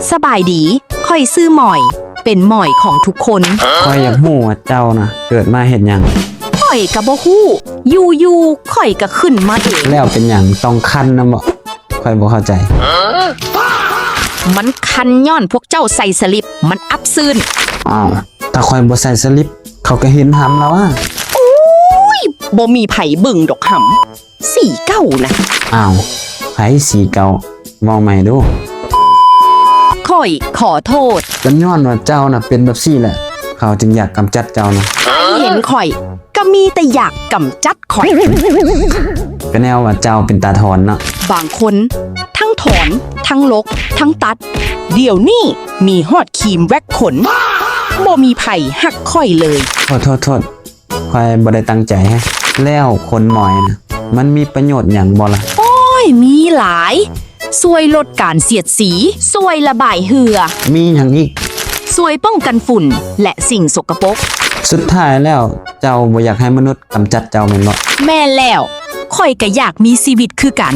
ສະບາຍດີ, ຂ້ອຍຊື່ໝອຍ, ເປັນໝອຍຂອງທຸກຄົນ. ຂ້ອຍຢາກຮູ້ວ່າເຈົ້ານະເກີດມາເຮັດຫຍັງ? ຂ້ອຍກະບໍ່ຮູ້, ຢູ່ໆ ຂ້ອຍກະຂຶ້ນມາເອງ. ແລ້ວເປັນຫຍັງຕ້ອງຄັນນຳບໍ? ຂ້ອຍບໍ່ເຂົ້າໃຈ. ມັນຄັນຍ້ອນພວກເຈົ້າໃສ່ສະລິບ, ມັນອັບຊື່ນ. ອ້າວ, ຖ້າຂ້ອຍບໍ່ໃສ່ສະລິບ, ເຂົາກະເຫັນຫຳລະຫວາ. ໂອ້ຍ, ບໍ່ມີໃຜເບິ່ງດອກຫຳ. ສີເກົ່ານະ. ອ້າວ, ໃຜສີເກົ່າ? ເວົ້າໃໝ່ດູ. ຂ້ອຍຂໍໂທດ. ກະຍ້ອນວ່າເຈົ້ານະເປັນແບບຊີ້ແຫຼະ, ເຂົາຈຶ່ງຢາກກຳຈັດເຈົ້ານະ. ໃຜເຫັນຂ້ອຍກະມີແຕ່ຢາກກຳຈັດຂ້ອຍ. ກະແນວວ່າເຈົ້າເປັນຕາຖອນເນາະ. ບາງຄົນທັງຖອນ, ທັງລົກ, ທັງຕັດ. ດຽວນີ້ມີຮອດຄຣີມແວັກຂົນ. ບໍ່ມີໃຜຮັກຂ້ອຍເລີຍ. ໂທດ, ໂທດ, ໂທດ. ຂ້ອຍບໍ່ໄດ້ຕັ້ງໃຈ. ແລ້ວຂົນໝອຍນະ ມັນມີປະໂຫຍດຫຍັງບໍ່ລະ? ໂອ້ຍ, ມີຫຼາຍ. ຊ່ວຍລົດການສຽດສີ, ຊ່ວຍລະບາຍເຫື່ອ. ມີຫຍັງອີກ? ຊ່ວຍປ້ອງກັນຝຸ່ນ ແລະ ສິ່ງສົກກະປົກ. ສຸດທ້າຍແລ້ວ ເຈົ້າບໍ່ຢາກໃຫ້ມະນຸດກຳຈັດເຈົ້າແມ່ນບໍ່? ແມ່ນແລ້ວ, ຂ້ອຍກະຢາກມີຊີວິດຄືກັນ.